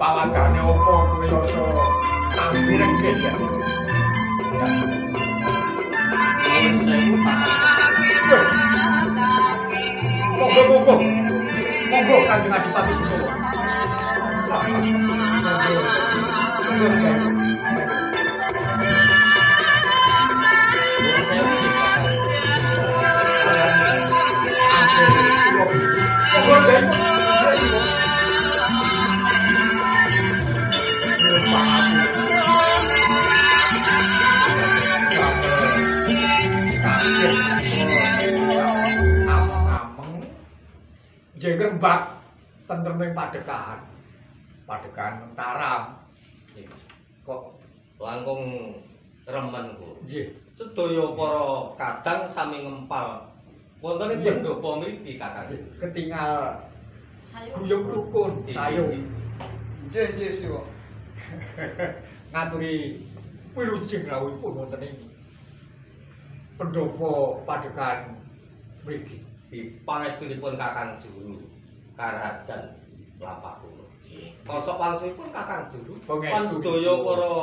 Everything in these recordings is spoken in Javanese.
Pawadane apa kowe rasa tampi rengkih ya. Nuwun sewu Kakang. Monggo monggo. Monggo Kanjeng Adipati Benawa. Monggo. Monggo. Nuwun sewu Kakang. Monggo Kyai. Ameng nggih ngrembak tentreming padekahan. Padekahan Mentaram. Kok langkung remen kula. Nggih. Sedaya para kadang sami ngempal. Wonten ing pendopo mriki Kakang. Ketingal guyub rukun sayung. Nggih, nggih Siwa. Ngaturi wilujeng rawuhipun wonten ing pendopo padekahan mriki. Pangestunipun Kakang Juru Karajan lampah kula. Kosok wangsulipun Kakang Juru pan sedaya para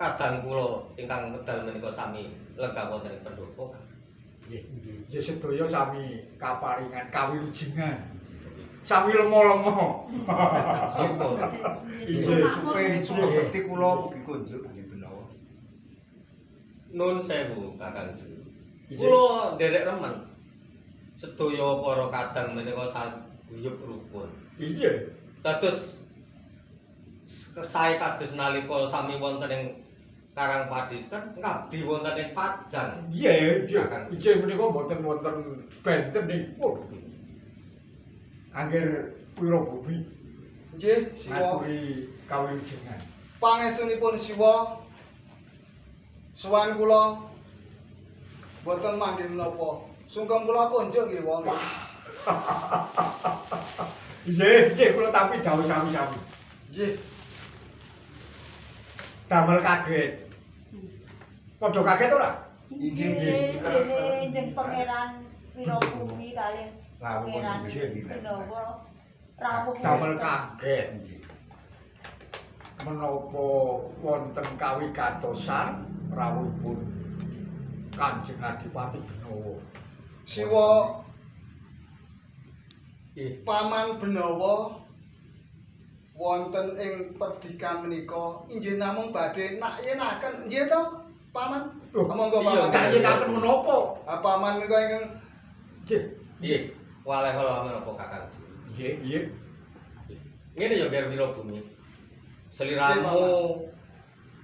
kadang kula ingkang medal menika sami lenggah wonten ing pendopo. Nggih. Ya sedaya sami kaparingan kawilujengan. Sami lemo-lemo. Syukur. Nggih, Supe suka bekti kula mugi kunjuk Kanjeng Benawa. Nun sewu Kakang Juru. Kula nderek remen. Sedaya para kadang menika saguyub rukun. Iya. Dados sae kados nalika sami wonten ing Karang Padisten ngabdi wonten ing Pajang. Iya, iya. Nggih menika mboten wonten bentenipun. Angger Wirabumi Nggih, Siwa. ngaturi kawilujengan. Pangestunipun Siwa suwan kula mboten manggih menapa. Sungkem kula kunjuk nggih wong. Nggih, nggih kula tampi dawuh sami-sami. Nggih. Damel kaget. Padha kaget ora? Nggih, Nggih, dene njeng Pangeran Wirabumi kalih Pangeran Benawa rawuh. Damel kaget. Menapa wonten kawigatosan rawuhipun Kanjeng Adipati Benawa. Siwa Paman Benawa wonten ing perdikan menika inggih namung badhe nakyenaken nggih to Paman? Monggo Paman. Nakyenaken menapa? Ah Paman menika ingkang nggih. Nggih, waleh kala menapa Kakang Juru. Nggih, nggih. Ngene ya Ger Wirabumi. Seliramu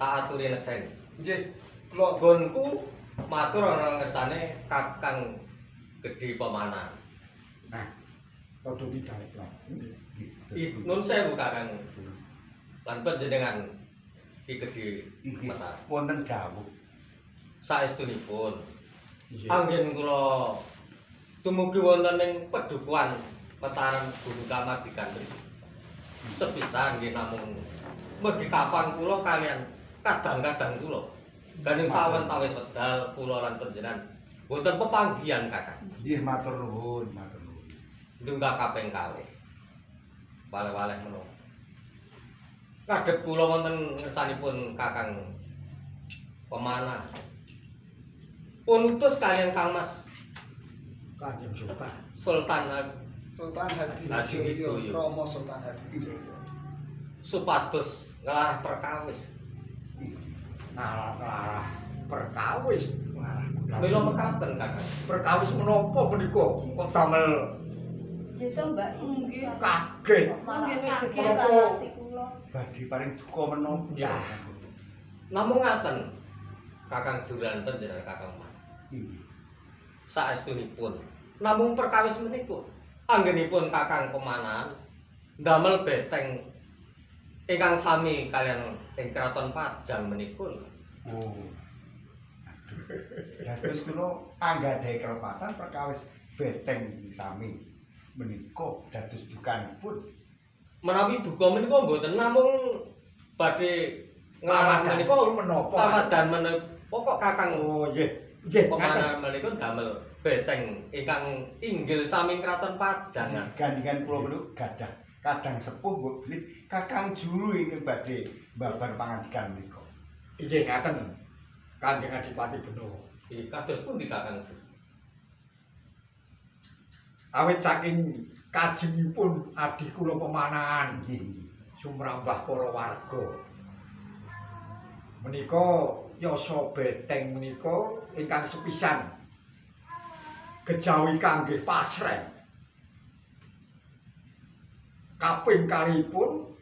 tak aturi nekseni. Nggih. Kula nggonku matur ana ngersane Kakang Gedhe Pemanahan. Nah, padha didhawuh lah. Nun sewu Kakang Juru. Lan panjenengan Ki Gedhe Mataram. Wonten dawuh. Saestunipun anggen kula dumugi wonten ing pedukuhan Mataram Gunung Kamardikan mriki. Sepisan nggih namung mergi kapan kula kalian kadang-kadang kula. Ganing sawetawis wedal kula lan panjenengan mboten pepanggihan Kakang. Nggih matur nuwun, matur nuwun. Ndungka kaping kalih. Waleh-waleh menapa. Ngadhep kula wonten ngersanipun Kakang Pemana. Pun utus kalian Kang Mas Kanjeng Sultan. Sultan Sultan Hadi Wijoyo, Rama Sultan Hadi Wijoyo. Supados nglarah perkawis. Nglarah perkawis. Mila mekaten Kakang. Perkawis menapa menika kok damel Jeta Mbak Nggih. kaget. Nggih kaget Menapa kula. Badhe paring duka menapa? Ya. Namung ngaten Kakang Juran panjenengan Kakang Mas. Inggih. Saestunipun namung perkawis menika anggenipun Kakang Pemanahan ndamel beteng ingkang sami kalian ing Kraton Pajang menika. Oh. Aduh. Dados kula anggadhahi kelepatan perkawis beteng sami menika dados dukanipun. Menawi duka menika mboten namung badhe nglarah menika menapa? Tamadan menika pokok Kakang. Oh nggih. Nggih, Pemanahan menika damel beteng ingkang inggil sami Kraton Pajang. Gandingan kula menika gadah Kadang sepuh mbok bilih Kakang Juru ingkang badhe babar pangandikan menika. Inggih ngaten Kanjeng Adipati Benawa. Nggih, kados pundi Kakang Juru? Awit saking kajengipun adi kula Pemanahan Nggih. Sumrambah para warga. Menika yasa beteng menika ingkang sepisan kejawi kangge pasren. Kaping kalihipun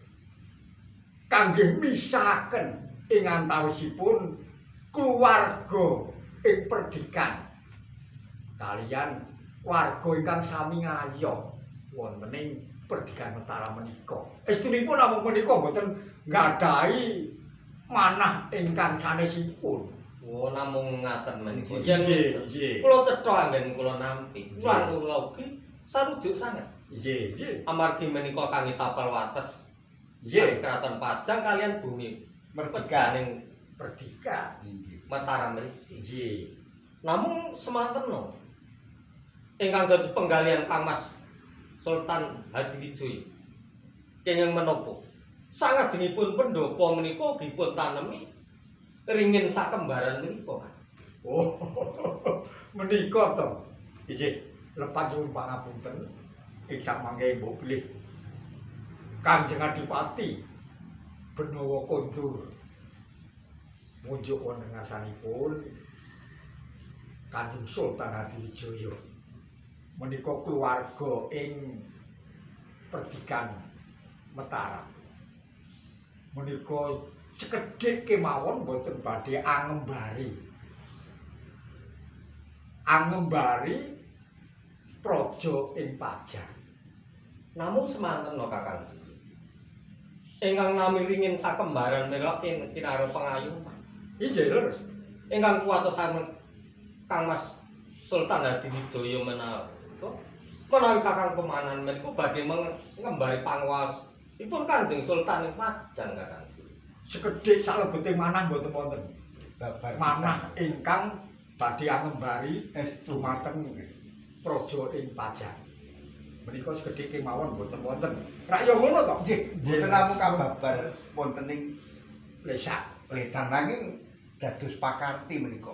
kangge misahaken ing antawisipun keluarga ing perdikan kaliyan warga ingkang sami ngayoh wonten ing perdikan Mataram menika. Estunipun namung menika mboten nggadahi manah ingkang sanesipun. Oh, namung ngaten menika. Yen Nggih, nggih. kula cetha anggen kula nampi, lan kula ugi sarujuk sanget. Nggih, nggih. Amargi menika kangge tapel wates Nggih, Kraton Pajang kaliyan bumi Merdeka. peganing perdikan. Nggih. Mataram mriki. Nggih. Namung semantena ingkang dados penggalihan Kang Mas Sultan Hadiwijaya kenging menapa? Sangajengipun pendopo menika dipun tanemi ringin sakembaran menika. Oh, menika to. Inggih, lepat nyuwun pangapunten. Ing samangke mbok bilih Kanjeng Adipati Benawa kondur munjuk wonten ngarsanipun Kanjeng Sultan Hadiwijaya. Menika keluarga ing perdikan Mataram. Menika sekedhik kemawon boten badhe angembari. Angembari praja ing Pajang. Namung semantena Kakang Juru. Ingkang nami ringin sakembaran menika kinarya pengayuman. Inggih, leres. Ingkang kuwatosan Kang Mas Sultan Hadiwijaya menawi menawi Kakang Pemanan menika badhe ngembari panguwas ipun Kanjeng Sultan ing Pajang Kakang Juru. Sekedhik salebete manah mboten wonten. Babar Manah ingkang badhe angembari estu dumateng praja ing Pajang. Menika sekedhik kemawon mboten wonten. Rak ya ngono to? Nggih, mboten namung kababar wonten ing Lesak. lesan nanging dados pakarti menika.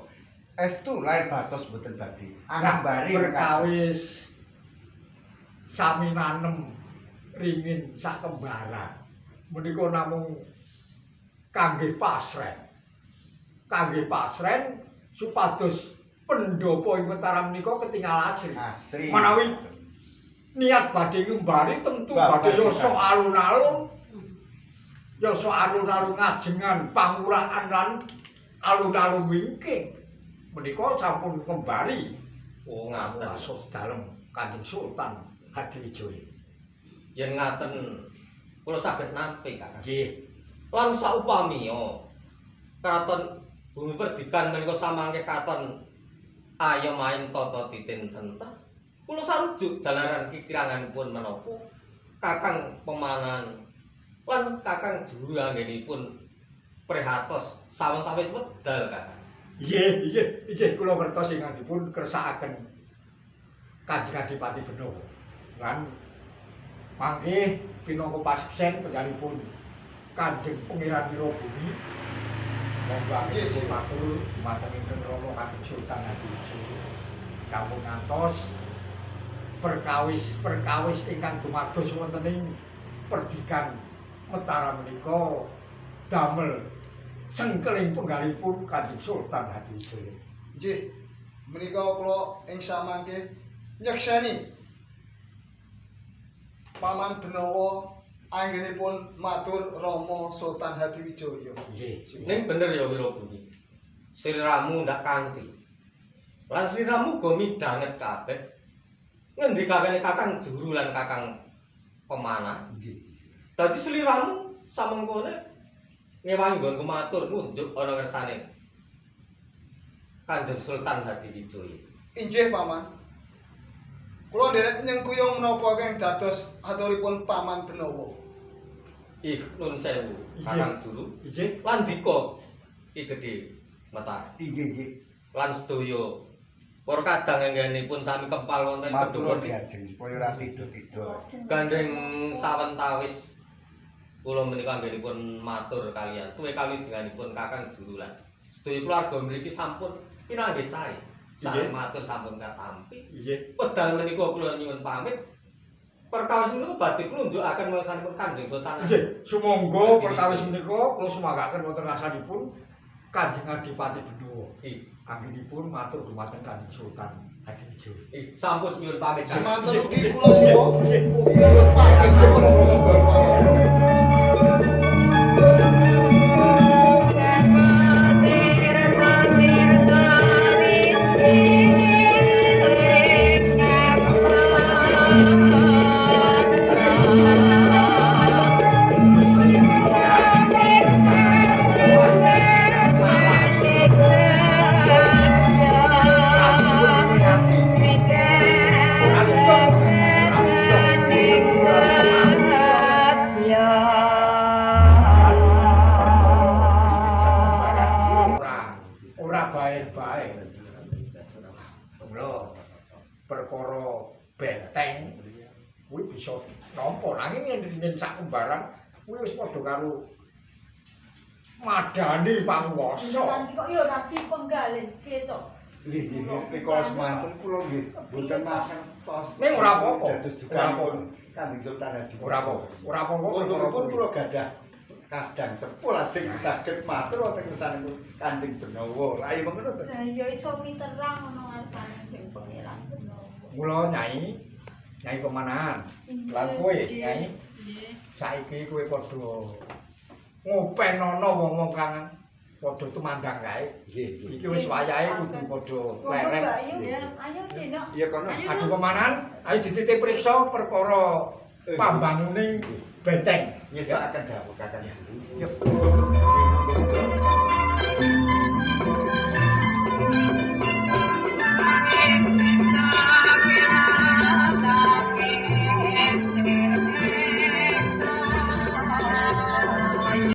Estu lair batos mboten badhe. Nah, Angembari perkawis sami nanem ringin sakembaran. Menika namung kangge pasren. Kangge pasren supados pendopo ing Mataram menika ketingal asri. Asri. Menawi niat badhe ngembari tentu Babar badhe yasa pisan. alun-alun. Yasa alun-alun ngajengan panguraan lan alun-alun wingking. Menika sampun ngembari Oh ngaten. Asuh dalem Kanjeng Sultan Hadiwijaya. Yen ngaten kula saged nampi Kakang. Nggih. Lan saupamiya kraton bumi perdikan menika samangke katon ayom ayem tata titin tentrem. Kula sarujuk jalaran kikiranganipun menapa Kakang Pemanan lan Kakang Juru anggenipun prihatos sawetawis wedal Kakang. Nggih, nggih, nggih kula ngertos ingkang dipun kersakaken Kanjeng Adipati Benawa. Lan mangke pinangka paseksen penggalipun Kanjeng Pangeran Wirabumi monggo anggenipun matur dumateng ingkang Rama Kanjeng Sultan Hadiwijaya. Sampun ngantos perkawis-perkawis ingkang dumados wonten ing perdikan Mataram menika damel sengkeling penggalipun Kanjeng Sultan Hadiwijaya. Nggih. Menika kula ing samangke nyekseni Paman Benawa anggenipun matur Rama Sultan Hadiwijaya. Nggih. Ning bener ya Wirabumi. Sliramu ndak kanthi. Lan sliramu uga midhanget kabeh. Ngendikake Kakang Juru lan Kakang Pemanah. Nggih. Dadi sliramu samengkone ngewangi nggonku matur ngunjuk ana kersane Kanjeng Sultan Hadiwijaya. Inggih Paman. Kula nderek nyengkuyung menapa keng dados aturipun Paman Benawa. Ih, nun sewu, Kakang Juru. Inggih. Lan dika Ki Gedhe Mataram Inggih, nggih. lan sedaya Para kadang anggenipun sami kempal wonten Matur pedukuhan. diajeng supaya ora tidur-tidur. Gandeng sawentawis kula menika anggenipun matur kaliyan tuwe kalijenganipun Kakang Juru lan sedaya keluarga mriki sampun pinanggih sae. Sae matur sampun katampi. Nggih. Wedal menika kula nyuwun pamit. Perkawis menika badhe klunjukaken wangsanipun Kanjeng Sultan. Nggih, sumangga perkawis menika kula sumanggaken wonten ngarsanipun Kanjeng Adipati Benowo. Anggenipun matur dumateng Kanjeng Sultan Hadiwijoyo. Sampun nyuwun pamit. Semanten ugi kula siwa. Ugi kula pamit sampun. Ora bae-bae. Mula perkara benteng kuwi bisa nampa nanging yen sak kembaran kuwi wis padha karo madani panguwasa. Nanti kok ya ora dipenggalihke to. Nggih, nggih, rikala semanten kula nggih mboten makan tos. Ning ora apa-apa. Dados dukanipun Kanjeng Sultan Hadiwijoyo. Ora apa-apa. Ora apa-apa perkara Untungipun kuwi. kula gadah kadang sepuh lajeng saged matur wonten ngersanipun Kanjeng Benowo. Lah iya ngono to. Lah ya iso miterang ngono ngarsane sing Pangeran Benowo. Mula Nyai, Nyai Pemanahan. Lan kowe, Nyai, saiki kowe padha ngopenono wong-wong kang padha tumandang kae. Nggih, nggih. Iki wis wayahe kudu padha leren. Mbak Ayu, ayo Dino. Iya kono. Adu Pemanahan, ayo dititip priksa perkara pambangune benteng. Nggih, akan dawuh Kakang Juru. Yuk.